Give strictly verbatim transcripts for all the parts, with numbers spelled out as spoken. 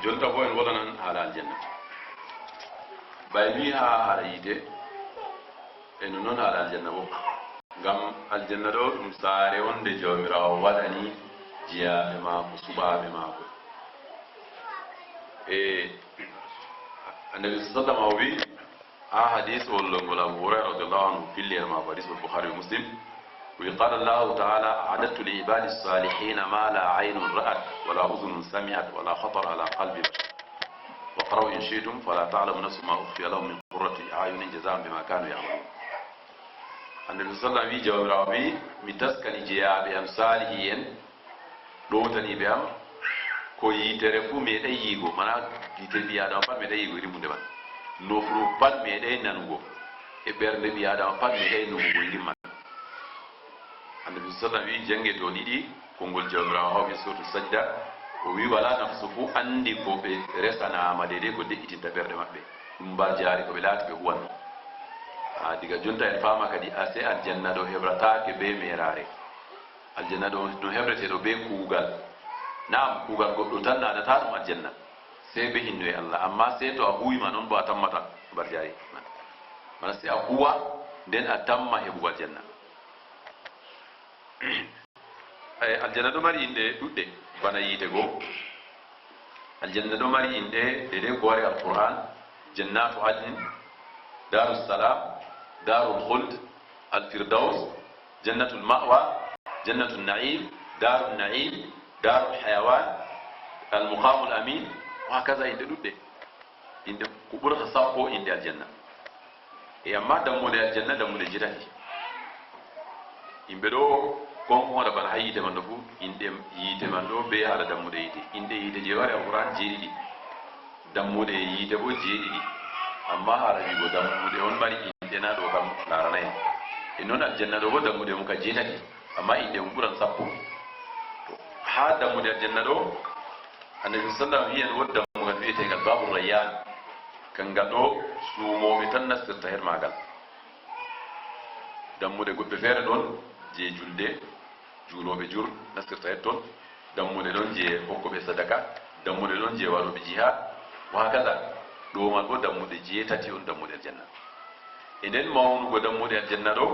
Jonta bo en wolanan haala aljanna. Ɓay mi haa haala yiite, e no non haala aljanna bo. Ngam aljanna ɗo ɗum saare on nde Jawmiraawo waɗani jeyaaɓe maako, suɓaaɓe maako. E Annabi sallallahu alaihi wasallam o wi, haa hadis o, ngol Abu Hurayra radiyallahu anhu filli en maako, hadis ol Bukhari wa Muslim. Wi, qala Allahu ta'ala, a'dadtu li ibadi salihina ma la aynun ra'at, wa la udhunun sami'at, wa la khatara ala qalbi bashar. Wa qra'u in shi'tum, fala ta'lamu nafsun ma ukhfiya lahum min qurrati a'yunin jaza'an bima kanu ya'malun. Annabi sallallahu alaihi wasallam wi, Jawmiraawo wi, mi taskani jeyaaɓe am saalihi en, ɗowtaniiɓe am, ko yitere fuu meeɗay yiigo, mana yitere ɓii Aadama pat meeɗay yiigo irin huunde man. Nofru pat meeɗay nanugo, e ɓernde ɓii Aadama pat meeɗay nanugo irin man. Annabi sallallahu alaihi wasallam wi, jannge to ɗiɗi, konngol Jawmiraawo hawri suratu Sajda, o wi, wala nafsu fuu anndi ko ɓe resanaama, deydey ko de'itinta ɓerɗe maɓɓe. Ɗum mbarjaari ko ɓe laati ɓe huwanno. A, diga jonta en faama kadi, ase aljanna ɗo hebrataake bee meeraare. Aljanna ɗo no hebreteeɗo bee kuugal. Naam, kuugal goɗɗo tan naadataa ɗum aljanna, sey bee hinno e Allah. Ammaa sey to a huuwi ma, non boo a tammata mbarjaari man. Mana sey a huuwa, nden a tamma heɓugo aljanna. Eh, aljanna ɗo mari inɗe ɗuɗɗe, bana yiite go. Aljanna ɗo mari inɗe deydey ko wari Alqur'an, Jannatu Adnin, Darus Salam, Darul Khuld, Al Firdaus, Jannatul Ma'wa, Jannatul Na'im, Darul Na'im, Darul Hayawan, Al Muqamul Amin, wa hakaza, inɗe ɗuɗɗe. Inɗe ko ɓurata sappo inɗe aljanna. E amma dammuɗe aljanna, dammuɗe jeetati. Yimɓe ɗo, kon ko wona bana haa yiite man ɗo fuu, inɗe yiite man ɗo bee haala dammuɗe yiite. Inɗe yiite jey wari Alqur'an jeeɗiɗi. Dammuɗe yiite boo jeeɗiɗi. Amma haala wi'ugo dammuɗe on mari inɗe na, ɗo kam laaranaay en. E non aljanna ɗo boo dammuɗe mum ka jeetati. Amma inɗe mum ɓuran sappo. To, haa dammuɗe aljanna ɗo, Annabi sallallahu alaihi wasallam wi'i en woodi dammugal wi'eteegal Babu Rayyan. Kangal ɗo suumooɓe tan nastirta her maagal. Dammuɗe goɗɗe feere ɗon je julde, juulooɓe jur nastirta her ton. Dammuɗe ɗon je hokkooɓe sadaka. Dammuɗe ɗon je waɗooɓe jihad. Wa hakaza. Ɗo man bo dammuɗe jeetati on dammuɗe aljanna. E nden mawnugo dammuɗe aljanna ɗo,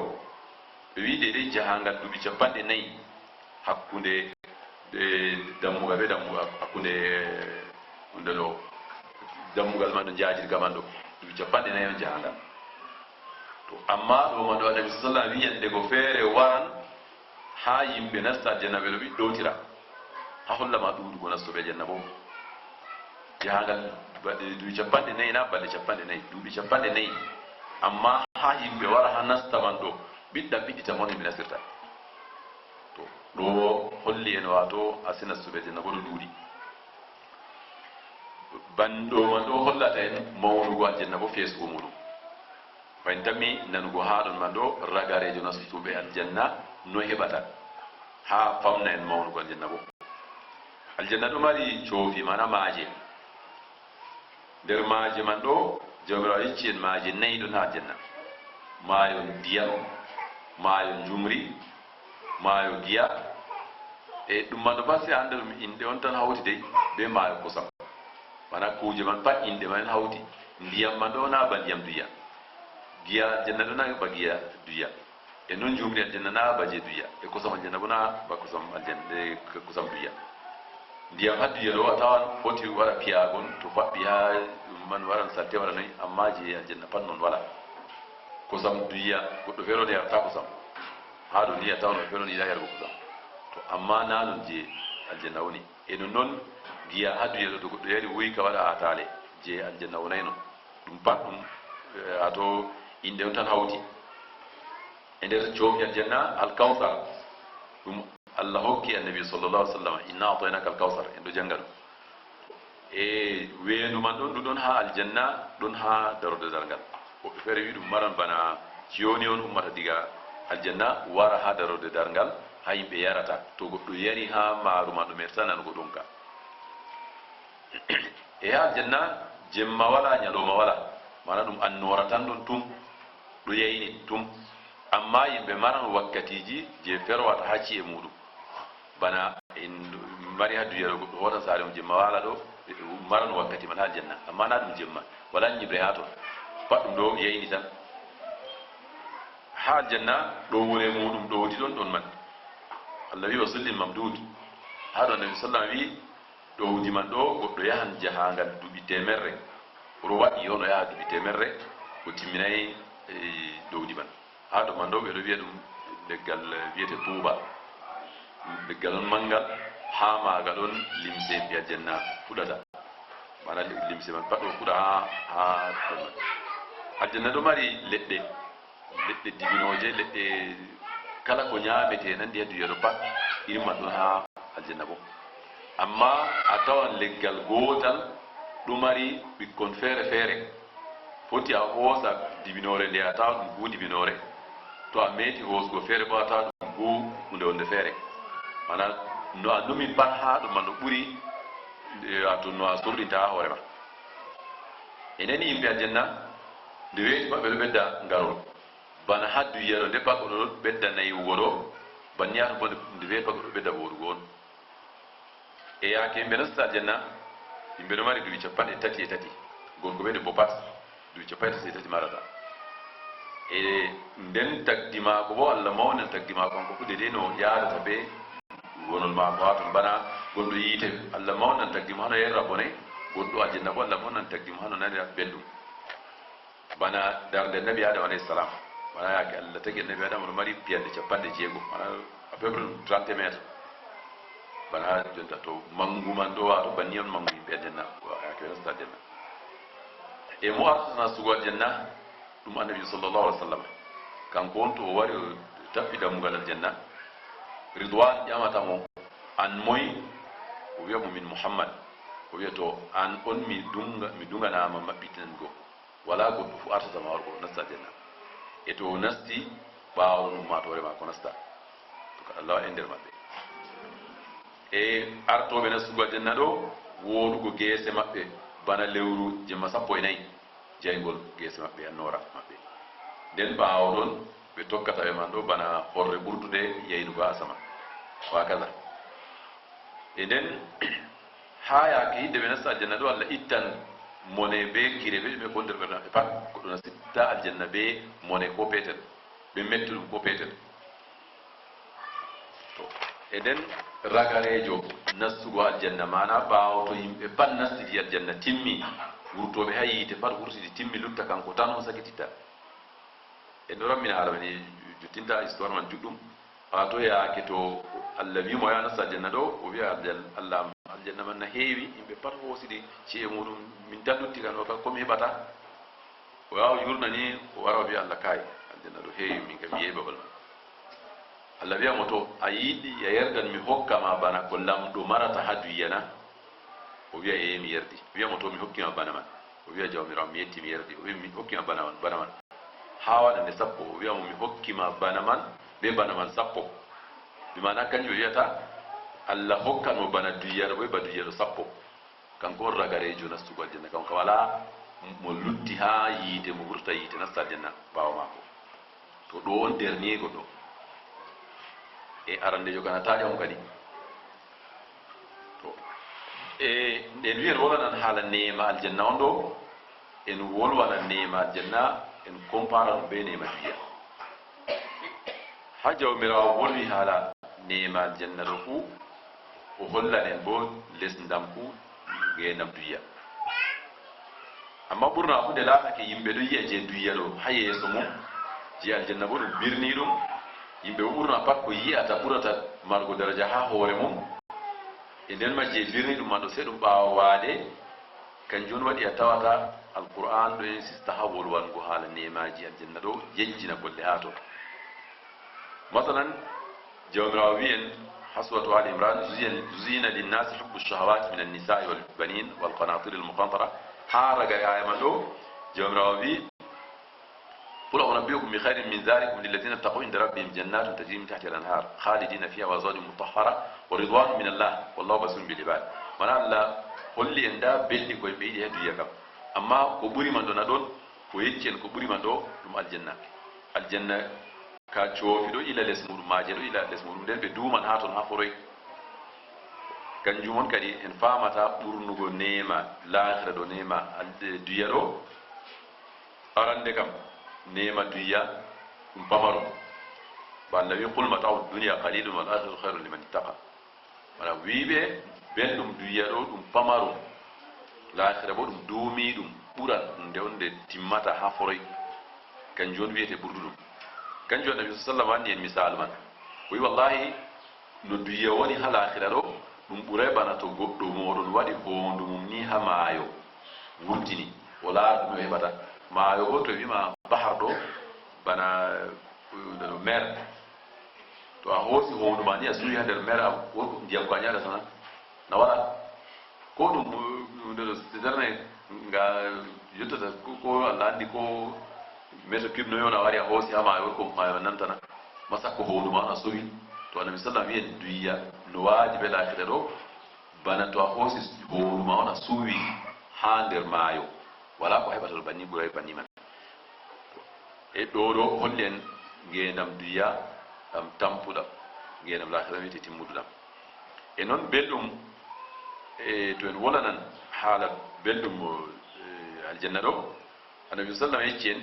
ɓe wi'i deydey jahaangal duuɓi cappanɗe nayi hakkunde, e, dammugal be dammugal, hakkunde, e, hunde ɗo, dammugal man ɗo, njaajirga man ɗo, duuɓi cappanɗe nayi on jahaangal. To, amma ɗo man ɗo, Annabi sallallahu alaihi wasallam wi'i yande go feere waran, haa yimɓe nasta aljanna, ɓe ɗo ɓiɗɗootira, haa holla ma ɗuuɗugo nastooɓe aljanna bo. Jahaangal baɗe duuɓi cappanɗe nayi na balɗe cappanɗe nayi, duuɓi cappanɗe nayi. Amma haa yimɓe wara haa nasta man ɗo, ɓiɗɗam ɓiɗɗitam on yimɓe nastirta. To, ɗo holli en, waato, ase nastooɓe aljanna bo ɗo ɗuuɗi. Ban ɗo man ɗo hollata en mawnugo aljanna bo, feesugo muuɗum. Fay tammi nanugo haa ɗon man ɗo, ragareejo nastuɓe aljanna no heɓata, haa famna en mawnugo aljanna bo. Aljanna ɗo mari coofi, maana maaje. Nder maaje man ɗo, Jawmiraawo yecci en maaje nayi ɗon haa aljanna. Maayo ndiyam, maayo njumri, maayo giya. E ɗum man ɗo pat, sey a annda ɗum inɗe on tan hawti dey bee maayo kosam. Maana kuuje man pat inɗe man hawti. Ndiyam man ɗo na ba ndiyam duya. Giya aljanna ɗo na ba giya duya. E non njumri aljanna na ba je duya. E kosam aljanna bo na ba kosam aljanna, e kosam duya. Ndiyam haa duya ɗo a tawan foti wara piyaagon, to faɓɓi haa man waran salte wara noy, amma je aljanna pat non wala. Kosam duya, goɗɗo feere on yarata kosam. Haa ɗo ni a tawan woɓɓe feere on yiɗa yarugo kosam. To, amma na non je aljanna woni. E non non giya haa duya ɗo, to goɗɗo yari woyi ka waɗa ataale, je aljanna wonay non. Ɗum pat ɗum, eh, ato inɗe on tan hawti. E nder coofi aljanna, Alkawsar, ɗum Allah hokki Annabi sallallahu alaihi wasallam, "Inna a'tainaka al-kawsar", en ɗo janga ɗum. E weendu man ɗon, ɗum ɗon haa aljanna, ɗon haa darorde darngal. Woɓɓe feere wi ɗum maran bana jooni on ummata diga aljanna wara haa darorde darngal, haa yimɓe yarata. To goɗɗo yari haa maaru man, ɗo meetata nanugo ɗonka. E haa aljanna, jemma wala, nyalooma wala. Maana ɗum annoora tan ɗon tum, ɗo yayni tum. Amma yimɓe maran wakkatiiji je ferwata haa ci'e muuɗum. Bana en, mari haa duya ɗo, goɗɗo hootan saare mum jemma waala ɗo, ɓe maran wakkati man haa aljanna. Amma na ɗum jemma, wala ñibre haa ton. Pat ɗum ɗo yayni tan. Haa aljanna ɗo wure muɗum ɗowdi ɗon ɗon man. Allah wi: "Wa zillin mamdud." Haa ɗo Annabi sallam wi: "Ɗowdi man ɗo, goɗɗo yahan jahaangal duuɓi teemerre." Oɗo waɗi, oɗo yaha duuɓi teemerre, o timminay, eh, ɗowdi man. Haa ɗo man ɗo, ɓe ɗo wiya ɗum leggal, eh, wiyete tuuba. Leggal on manngal, haa maagal on limse ɓe aljanna fuɗata. Maana limse man pat ɗo fuɗa haa, haa ɗon man. Aljanna ɗo mari leɗɗe, leɗɗe dibinooje, leɗɗe kala ko ñaametee nanndi e duya ɗo pat, irin man ɗon haa aljanna bo. Amma a tawan leggal gootal ɗo mari ɓikkon feere feere. Foti a hoosa dibinoore nde, a tawa ɗum guu dibinoore. To a meeti hoosugo feere bo, a tawa ɗum guu huunde wonde feere. Maana no a numi pat haa ɗum man no ɓuri, eh, waato no a sorrinta haa hoore ma. E nani yimɓe aljanna, nde weeti pat ɓe ɗo ɓedda ngarol. Bana haa duya ɗo, nde pat goɗɗo ɗo ɓedda naywugo ɗo, banni haa to bo nde weeti pat goɗɗo ɓedda wooɗugo on. E yaake yimɓe nastata aljanna, yimɓe ɗo mari duuɓi capanɗe tati e tati, gorko be debbo pat, duuɓi capanɗe tati e tati marata. E nden tagdi maako bo, Allah mawnan tagdi maako kanko fu, deydey no yaadata be wonol maako haa ton. Bana gonɗo yiite, Allah mawnan tagdi mo hano yerra bone, gonɗo aljanna bo, Allah mawnan tagdi mo hano nanira belɗum. Bana darnde Annabi Adam alayhi salam. Bana yaake Allah tagi Annabi Adam, oɗo mari piyanɗe capanɗe jeego, bana à peu près ɗum trente mètres. Bana jonta to manngu man ɗo, waato banni on manngu yimɓe aljanna, yaake ɓe nasta aljanna. E mo artata nastugo aljanna, ɗum Annabi sallallahu alaihi wasallam. Kanko on to o wari, o tappi dammugal aljanna, Ridwan ƴamata mo, "An moy?" O wi'a mo, "Min Muhammad." O wi'a, "To an on mi dunga-, mi dunganaama maɓɓitinango." Walaa goɗɗo fu artata ma wargo nasta aljanna. E to o nasti, ɓaawo on ummaatoore maako nasta. To ka Allah en nder maɓɓe. E artooɓe nastugo aljanna ɗo, wooɗugo geese maɓɓe bana lewru jemma sappo e nayi, jayngol geese maɓɓe, annoora maɓɓe. Nden ɓaawo ɗon, ɓe tokkata ɓe man ɗo bana horre ɓurdude yaynugo asama. Wa kaza. E nden, haa yaake hidde ɓe nasta aljanna ɗo, Allah ittan mone be kire be ɗume ko nder ɓerɗe maɓɓe pat. Goɗɗo nastitta aljanna be mone ko peetel, be mettuɗum ko peetel. To, e nden ragareejo nastugo aljanna, maana ɓaawo to yimɓe pat nastidi aljanna timmi, wurtooɓe haa yiite pat wurtidi timmi, lutta kanko tan on sakititta. En ɗo rammina haala man, en jottinta histoire man juɗɗum. Haa to yaake to Allah wi mo yaa nasta aljanna ɗo, o wi'a aljan-, Allah am, aljanna man na heewi, yimɓe pat hoosidi ci'e muɗum, min tan lutti kan ɗo, kan ko mi heɓata? O yaha o yurna ni, o wara o wi'a Allah, "Kaay, aljanna ɗo heewi, min kam mi yehi babal man." Allah wi'a mo, "To a yiɗi a yerdan mi hokka ma bana ko lamɗo marata haa dunya na?" O wi'a, "Ee, mi yerdi." Wi'a mo, "To mi hokki ma bana man." O wi'a, "Jawmiraawo, mi yetti, mi yerdi." O wi'a, "Mi hokki ma bana man, bana man." Haa waɗa nde sappo, o wi'a mo, "Mi hokki ma bana man, be bana man sappo." Bi maana kanjum o wi'ata, Allah hokkan mo bana dunya ɗo, be ba dunya ɗo sappo. Kanko on ragareejo nastugo aljanna, kanko kam walaa mo lutti haa yiite, mo wurta yiite nasta aljanna ɓaawo maako. To ɗo on dernier goɗɗo. E arandeejo kana taƴa on kadi. To, e, en wi'en wolanan haala neema aljanna on ɗo, en wolwana neema aljanna, en compara ɗum be neema dunya. Haa Jawmiraawo wolwi haala neema aljanna ɗo fuu, o hollan en bo lesndam fuu, ngeendam dunya. Amma ɓurna fu nde laatake yimɓe ɗo yi'a je dunya ɗo haa yeeso mum, je aljanna bo ɗum birni ɗum. Yimɓe bo ɓurna pat ko yi'ata ɓurata margo daraja haa hoore mum. E nden ma je birni ɗum man ɗo, sey ɗum ɓaawo waade. Kanjum on waɗi a tawata Alqur'aan ɗo insista haa wolwango haala neemaaji aljanna ɗo, yejjina golle haa ton. Masalan, Jawmiraawo wi'en haa suratu Ali Imran, "Zuyina, zuyina linnasi hubbu shahawati minan nisa'i wal banin wal qanatiril muqantara." Haa ragare aaya man ɗo, Jawmiraawo wi'i, "Qul a'unabbi'ukum bi khairin min dhalikum lilladhina ittaqaw inda rabbihim jannatun tajri min tahtiha al-anhar khalidina fiha wa azwajun mutahhara wa ridwanun min Allah wallahu basirun bil ibad." Mana Allah holli en nda belɗi ko yimɓe yiɗi haa dunya kam. Amma ko ɓuri man ɗo na ɗon, ko yecci en ko ɓuri man ɗo, ɗum aljanna. Aljanna ka coofi ɗo ila les muɗum, maaje ɗo ila les muɗum, nden ɓe duuman haa ton haa foroy. Kanjum on kadi en faamata ɓurnugo neema laahira ɗo, neema duya ɗo. Arande kam, neema duya ɗum pamarum. Ba Allah wi, "Qul mata'u dunya qalilun wal akhiratu khairun liman ittaqa." Mana wiiɓe belɗum duya ɗo ɗum pamarum, laahira bo ɗum duumiiɗum ɓuran nde on nde timmata haa foroy. Kanjum on wiyete ɓurduɗum. Kanjum Annabi sallallahu alaihi wasallam wanni en misaalu man. O wi, "Wallahi, no duya woni haa laahira ɗo, ɗum ɓuray bana to goɗɗo mooɗon waɗi hoondu mum ni haa maayo, wurtini, o laara ɗume o heɓata." Maayo bo to wi ma bahar ɗo, bana, uh, no mer. To a hoosi hoondu ma ni a suwi haa nder mer, a, wo-, ndiyam ko a nyaɗata na? Na wala. Ko ɗum, uh, nder citerne nga yottata ko, ko Allah anndi ko mètre cube no yona wari a hoosi haa maayo, ko maayo nantana. Ma sakko hoondu ma on a sowi. To Annabi sallam wi'en duya no waaji be laakira ɗo, bana to a hoosi hoondu ma on a suwi haa nder maayo. Wala ko heɓata ɗo banni ɓuray banni man. E ɗo ɗo holli en ngeendam duya ɗam tampuɗam, ngeendam laakira wi'ete timmuduɗam. E non belɗum, e to en wolanan haala belɗum, e, aljanna ɗo, Annabi sallam yecci en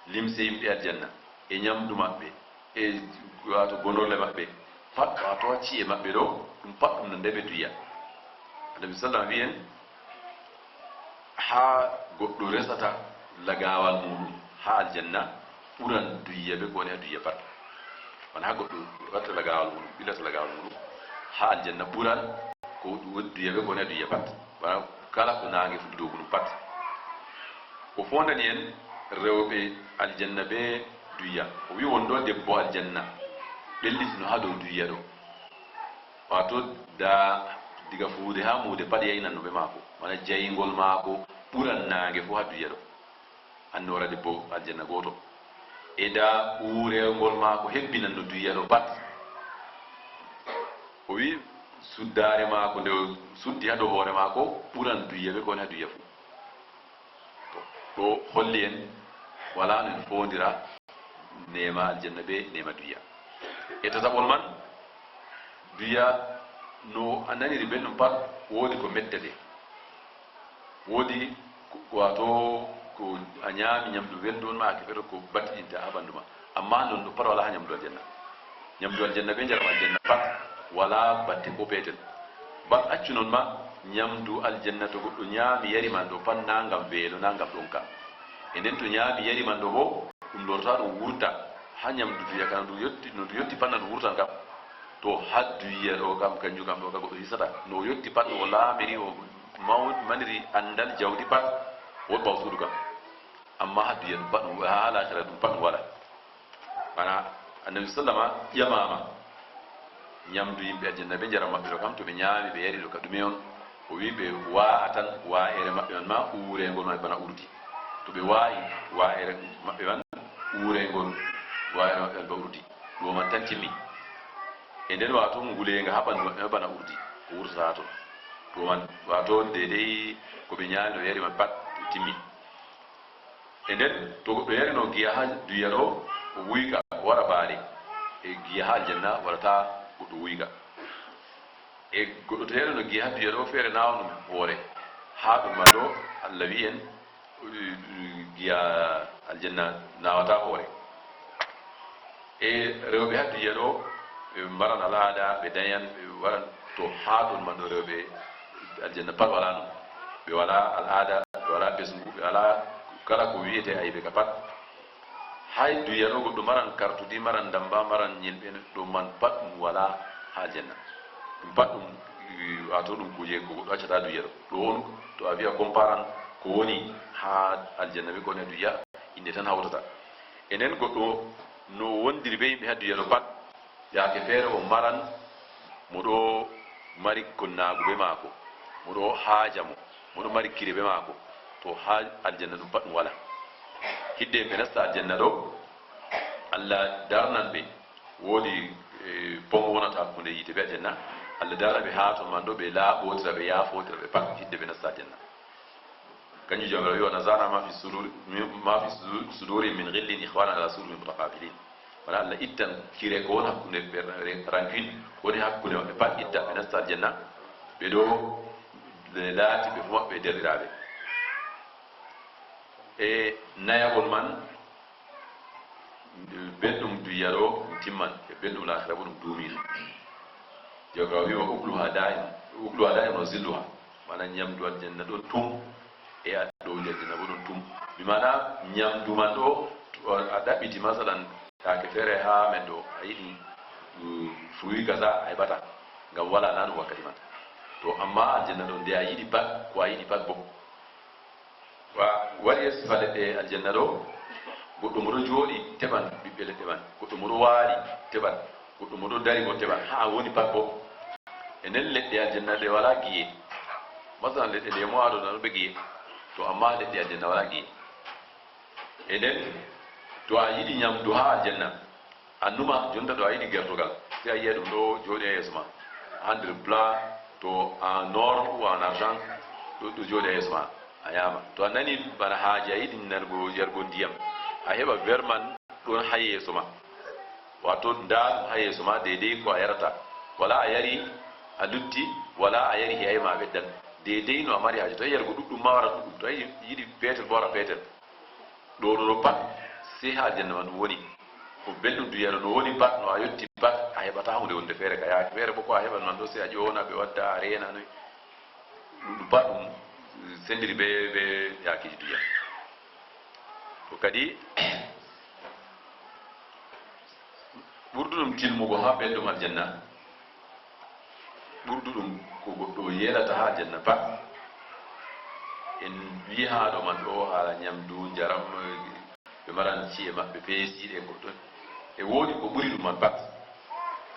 limse yimɓe aljanna, e nyamdu maɓɓe, e wato gonorle maɓɓe, pat wato ci'e maɓɓe ɗo, ɗum pat ɗum no nde ɓe duya. Annabi sallam wi'en, haa goɗɗo resata lagaawal muuɗum haa aljanna ɓuran duya be ko woni haa duya pat. Wona haa goɗɗo watta lagaawal muuɗum, ɓilata lagaawal muuɗum haa aljanna ɓuran ko woni duya be ko woni haa duya pat. Wona kala ko naange fuɗi dow muuɗum pat. O foondani en rewɓe aljanna be duya. O wi won ɗo debbo aljanna ɓellitino haa dow duya ɗo. Wato da diga fuude haa muude pat yaynanno be maako. Wona jayngol maako ɓuran naange fuu haa duya ɗo. Annoora debbo aljanna gooto. E da uureengol maako hebbinanno duya ɗo pat. O wi suddaare maako nde o suddi haa dow hoore maako ɓuran duya be ko woni haa duya fuu. To, ɗo holli en wala no en foondira neema aljanna be neema duya. E tataɓol man, duya no a naniri belɗum pat, woodi ko mettete. Woodi ko, wato ko a nyaami nyamdu welndu on ma a kefeto ko battiɗinta haa ɓandu ma. Amma non ɗum pat wala haa nyamdu aljanna. Nyamdu aljanna be njaram aljanna pat wala batte ko peetel. Ba accu non ma, nyamdu aljanna to goɗɗo nyaami yari man ɗo pat na ngam weelo, na ngam ɗonka. E nden to nyaami yari man ɗo bo, ɗum lorta ɗum wurta haa nyamdu duya kan, ɗum yotti, no ɗum yotti pat na ɗum wurtan kam. To haa duya ɗo kam, kanjum kam ɗo ka goɗɗo hisata. No o yotti pat, no o laamiri, o maw-, maniri andal jawdi pat, o woɗi ɓawo suudu kam. Amma haa duya ɗum pat, ɗum, haa laakira ɗum pat ɗum wala. Bana Annabi sallama ƴamama nyamdu yimɓe aljanna be njaram maɓɓe ɗo kam, to ɓe nyaami ɓe yari ɗo ka ɗume on? O wi ɓe wa'a tan wa'ere maɓɓe on ma uureengol ma bana urdi. To ɓe wa'i wa'ere maɓɓe man uureengol wa'ere maɓɓe on ba urdi, ɗo man tan timmi. E nden wato nguleenga haa ɓandu maɓɓe ma bana urdi, ko wurtata ton. Ɗo man wato deydey ko ɓe nyaami ɗo yari man pat timmi. E nden, to goɗɗo yarino giya haa duya ɗo, o wuyka, o waɗa baare. E giya haa aljanna waɗata goɗɗo wuyka. E goɗɗo to yarino giya haa duya ɗo, feere naawanum hoore. Haa ɗum man ɗo, Allah wi'i en, giya aljanna naawata hoore. E rewɓe haa duya ɗo, ɓe maran al'aada, ɓe dañan, ɓe waran to haa ɗon man ɗo rewɓe aljanna pat wala non. Ɓe wala al'aada, ɓe wala ɓesngu, ɓe wala kala ko wi'ete aybe ka pat. Hay duya ɗo goɗɗo maran kartudi, maran ndamba, maran ñilɓe, ɗum man pat ɗum wala haa aljanna. Ɗum pat ɗum, wato ɗum kuje ko goɗɗo accata duya ɗo. Ɗo on to a wi'a comparan ko woni haa aljanna be ko woni haa duya, innde tan hawtata. E nden goɗɗo no wondiri be yimɓe haa duya ɗo pat, yaake feere o maran mo ɗo mari konnaagu be maako, mo ɗo haaja mo, mo ɗo mari kire be maako, to haa aljanna ɗum pat ɗum wala. Hidde ɓe nasta aljanna ɗo, Allah darnan ɓe, woodi, eh, pongo wonata hakkunde yiite be aljanna, Allah darna ɓe haa ton man ɗo, ɓe laaɓotira, ɓe yaafootira ɓe pat hidde ɓe nasta aljanna. Kanjum Jawmiraawo wi, "Wa naza'na ma fi suduri, ma fi sudu-, sudurihim min ghillin ikhwanan ala sururin mutaqabilin." Wala Allah ittan kire ko woni hakkunde ɓe, re-, rancune ko woni hakkunde maɓɓe pat, itta ɓe nasta aljanna. Ɓe ɗo, ɓe laati ɓe fof maɓɓe derɗiraaɓe. E nayagol man, belɗum duya ɗo ɗum timman, e belɗum laakhira bo ɗum duumiiɗum. Jawmiraawo wi'i wa ukluha da'im, ukluha da'im wa zilluha. Maana nyamdu aljanna ɗon tum, e aɗɗowdi aljanna bo ɗon tum. Bi maana nyamdu man ɗo, to a ɗaɓɓiti masalan, yaake feere haa men ɗo, a yiɗi, mm, fruit kaza, a heɓata. Ngam walaa naa ɗum wakkati man. To amma aljanna ɗon, nde a yiɗi pat, ko a yiɗi pat bo. Wa-, waɗi e sifa leɗɗe aljanna ɗo, goɗɗo mo ɗo jooɗi teɓan ɓiɓɓe leɗɗe man, goɗɗo mo ɗo waali teɓan, goɗɗo mo ɗo dari bo teɓan, haa woni pat bo. E nden leɗɗe aljanna ɗe walaa gi'e. Masalan, leɗɗe lemo haa ɗo nano be gi'e, to amma leɗɗe aljanna walaa gi'e. E nden, to a yiɗi nyamdu haa aljanna, a numa, jonta to a yiɗi gertogal, sey a yi'a ɗum ɗo jooɗi haa yeeso ma, haa nder plat, to en or ou en argent, ɗo, ɗo jooɗi haa yeeso ma, a yaama. To a nani bana haaje, a yiɗi nanugo, yargo ndiyam, a heɓa verre man ɗon haa yeeso ma. Waato, ndaa ɗum haa yeeso ma, deydey ko a yarata. Walaa a yari, a lutti, walaa a yari, he'aay ma, a ɓeddan. Deydey no a mari haaje. To a yiɗi yargo ɗuɗɗum ma, wara ɗuɗɗum. To a yiɗi peetel bo, wara peetel. Ɗo, ɗo, ɗo pat, sey haa aljanna man ɗum woni. Ko belɗum duyaro no woni pat, no a yotti pat, a heɓataa huunde wonde feere ka yaake feere. Bo ko a heɓan man ɗo, sey a ƴoona ɓe wadda, a reena, noy. Ɗum, ɗum pat ɗum sendiri be, be yaakeeji duya. To kadi, ɓurduɗum tilmugo haa belɗum aljanna, ɓurduɗum ko goɗɗo yeelata haa aljanna pat. En wi'i haa ɗo man ɗo haala nyamdu, njaram, ɓe maran ci'e maɓɓe peesiiɗe, goɗɗo. E woodi ko ɓuri ɗum man pat.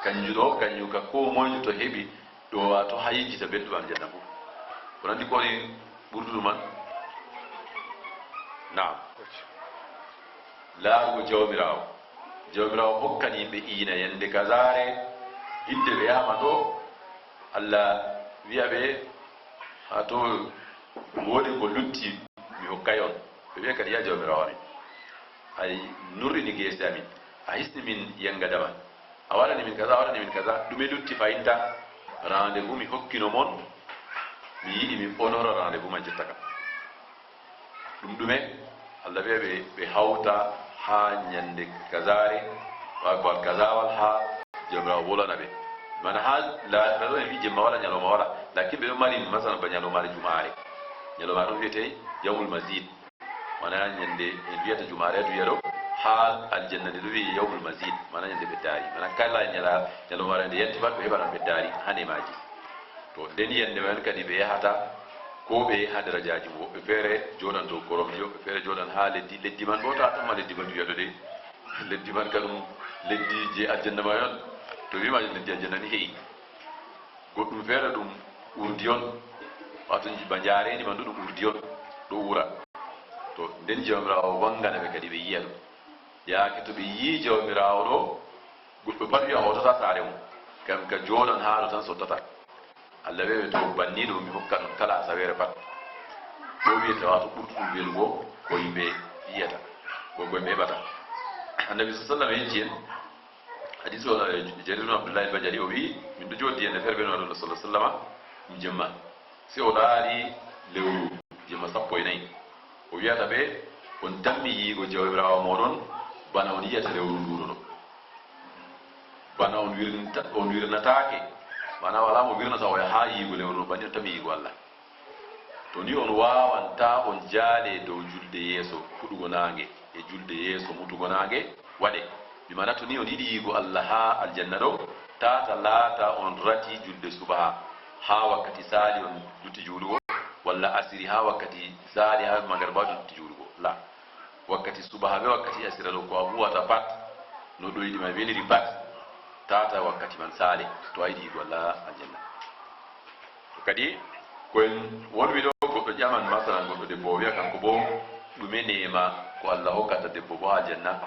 Kanjum ɗo, kanjum ka koo moyjo to heɓi ɗo, waato haa yejjita belɗum aljanna fof. Ko nanndi ko woni ɓurduɗum man? Naam. Laarugo Jawmiraawo. Jawmiraawo hokkan yimɓe iina yande kazaare, hidde ɓe yahama ɗo, Allah wi'a ɓe, haa to woodi ko lutti, mi hokkay on. Ɓe wi'a kadi, ya Jawmiraawo amin, a nurrini geese amin, a hisni min yanga dama, a waɗani min kaza, a waɗani min kaza, ɗume lutti fayinta? Rendez-vous mi hokkino mon, mi yiɗi mi honora rendez-vous man jotta kam. Ɗum ɗume? Allah wi'a ɓe, ɓe hawta haa nyande kazaare, wa-, ko alkazawal haa Jawmiraawo wolwana ɓe. Mana haa laakhira ɗo en wi'i jemma wala, nyalawma wala. Lakin ɓe ɗo mari, masalan, ba nyalawmaare jumaare. Nyalawmaare ɗon wi'ete yawmul mazid. Mana nyande en wi'ata jumaare haa duniya ɗo, haa aljanna nde ɗo wi'e yawmul mazid. Mana nyande ɓeddaari. Mana kala nyala-, nyalawmaare nde yanti pat, ɓe heɓanan ɓeddaari haa neemaaji. To nden yande man kadi ɓe yahata, ko ɓe haa darajaaji mum. Woɓɓe feere jooɗan dow koromje, woɓɓe feere jooɗan haa leddi. Leddi man bo taa tamma leddi ba duniya ɗo de. Leddi man ka ɗum leddi je aljanna man on. To wi'ama leddi aljanna ni he'i. Goɗɗum feere ɗum urdi on. Waato ba njaareendi man ɗo ɗum urdi on. Ɗo uura. To nden Jawmiraawo wangana ɓe kadi ɓe yi'a ɗum. Yaake to ɓe yi'i Jawmiraawo ɗo, goɗɗo pat wi'a hootataa saare mum. Kam ka jooɗan haa ɗo tan sottata. Allah wi'a ɓe, to banni ɗo mi hokkan on kala asaweere pat. Ɗo wi'ete waato ɓurduɗum welugo ko yimɓe yi'ata, ko, ko yimɓe heɓata. Annabi sallallahu alaihi wasallam yecci en, hadisi o, eh, Jarir ibn Abdullahi al-Bajali, o wi'i, min ɗo jooɗi yande feere be Nulaaɗo sallallahu alaihi wasallam, ɗum jemma. Sey o laari lewru jemma sappo e nayi. O wi'ata ɓe, on tammi yi'igo Jawmiraawo mooɗon bana on yi'ata lewru nduuro ɗo. Bana on wirnta-, on wirnataake, maana walaa mo wirnata oya haa yi'igo lewru nduuro, banni on tammi yi'igo Allah. To ni on waawan, taa on jaale dow julde yeeso fuɗugo naange e julde yeeso mutugo naange, waɗe. Bi maana to ni on yiɗi yi'igo Allah haa aljanna ɗo, taa ta laata on rati julde subaha haa wakkati saali on lutti juulugo, walla asiri haa wakkati saali haa magarba on lutti juulugo. La. Wakkati subaha be wakkati asira ɗo ko a huwata pat, no ɗoyɗi ma weliri pat, taa ta wakkati man saale, to a yiɗi yi'ugo Allah aljanna. To kadi, ko en wonwi ɗo, goɗɗo ƴaman, masalan, goɗɗo debbo, o wi'a kanko bo, ɗume neema ko Allah hokkata debbo bo haa aljanna?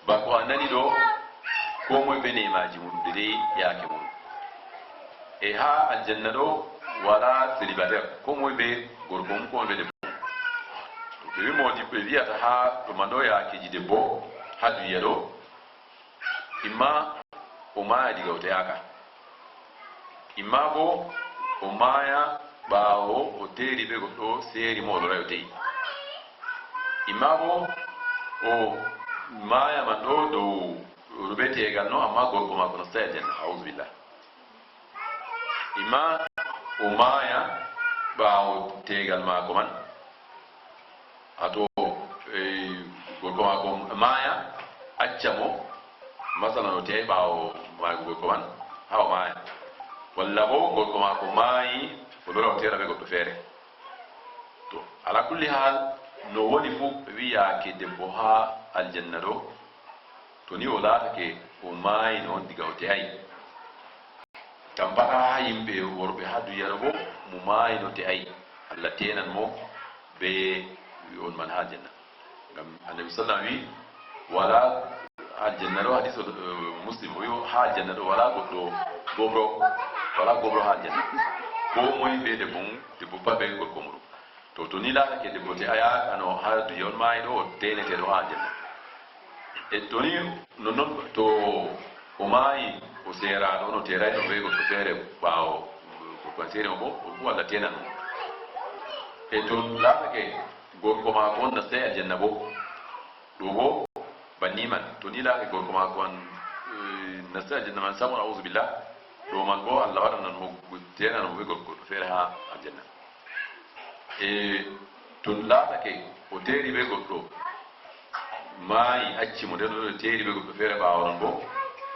Ba ko a nani ɗo, ko moy be neemaaji mum, de dey yaake mum. E haa aljanna ɗo, walaa célibataire, ko moy be gorko mum, ko moy be debbo mum. Ɓe wi moodi, ɓe wi'ata haa ɗo man ɗo yaakeeji debbo, haa duniya ɗo, imma o maaya diga o te'aaka. Imma bo o maaya ɓaawo o teeri be goɗɗo seeri mo o loraay o te'i. Imma bo o maaya man ɗo dow ɗo be teegal no, amma gorko maako nastaay aljanna, a'uuzu billah. Imma o maaya ɓaawo teegal maako man, a to, eh, gorko maako maaya, acca mo, masalan, o te'ay ɓaawo maayugo gorko man, haa o maaya. Walla bo gorko maako maayi, o lora o teera be goɗɗo feere. To, ala kulli haal, no woni fu, ɓe wi'aake debbo haa aljanna ɗo, to ni o laatake o maayi no on diga o te'ay. Tampata haa yimɓe worɓe haa duniya ɗo bo, mo maayi no te'ay, Allah teenan mo be on man haa aljanna. Ngam Annabi sallam wi, wala aljanna ɗo, hadis, eh, Muslim, o wi haa aljanna ɗo wala goɗɗo gobro, wala gobro haa aljanna. Ko moy be debbo mum, debbo pat be gorko muɗum. To, to ni laatake debbo te'ayaaka no haa duniya on maayi ɗo, o teenete ɗo haa aljanna. E to ni nonnon to o maayi, o seeraaɗo, no teerayno be goɗɗo feere ɓaawo, gorko an seeri mo bo, o fu Allah teenan mo. E to laatake gorko maako on nastaay aljanna bo, ɗo bo banni man, to ni laatake gorko maako an, eh, nastaay aljanna man sam, a'uuzu billah, ɗo man bo Allah waɗanan mo, teenan mo be gorko feere haa aljanna. E to laatake o teeri be goɗɗo, maayi, acci mo, nden o teeri be goɗɗo feere ɓaawo non bo,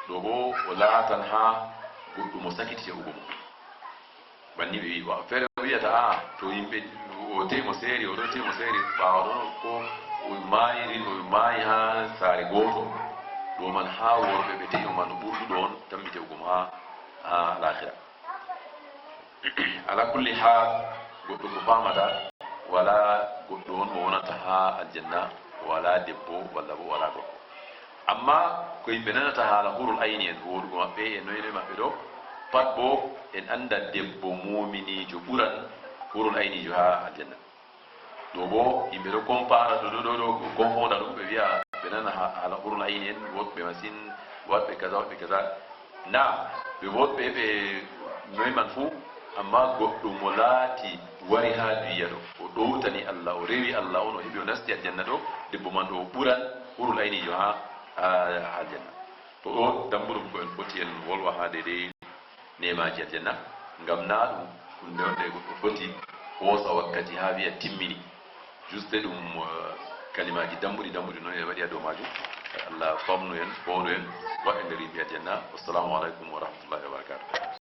ɗo bo o laatan haa goɗɗo mo sakiti te'ugo mo. Banni ɓe wi'i, wa-, feere o wi'ata, "Aa, to yimɓe o te'i mo seeri, o ɗo te'i mo seeri, ɓaawo ɗon ko o maayiri, o maayi haa saare gooto." Ɗo man haa worɓe ɓe te'i mo man, o ɓurduɗo on tammi te'ugo mo haa, haa laakhira. Ala kulli haal, goɗɗo ko faamata, wala goɗɗo on mo wonata haa aljanna, wala debbo, walla bo wala gorko. Amma ko yimɓe nanata haala hurul ayni en, wooɗugo maɓɓe e noy noy maɓɓe ɗo, pat bo en annda debbo muuminiijo ɓuran hurul ayniijo haa aljanna. Ɗo bo yimɓe ɗo compara, ɗo, ɗo, ɗo, ɗo confonda ɗum, ɓe wi'a ɓe nana ha-, haala hurul ayni en, woɗɓe masin, waɗɓe kaza, waɗɓe kaza. Naam, ɓe woɗɓe ɓe noy man fuu, amma goɗɗo mo laati wari ha duniya ɗo, o ɗowtani Allah, o rewi Allah on, o heɓi o nasti aljanna ɗo, debbo man ɗo o ɓuran hurul ayniijo ha, ha, ha aljanna. To ɗo dambuɗum ko en foti en wolwa ha deydey neemaaji aljanna, ngam naa ɗum huunde on nde goɗɗo foti hoosa wakkati haa wi'a timmini. Juste ɗum, eh, kalimaaji dambuɗi dambuɗi noon e waɗi haa dow maajum. Allah famnu en, foondu en, waɗa nder yimɓe aljanna. Wassalamu aleykum wa rahmatullahi wa barakatuh.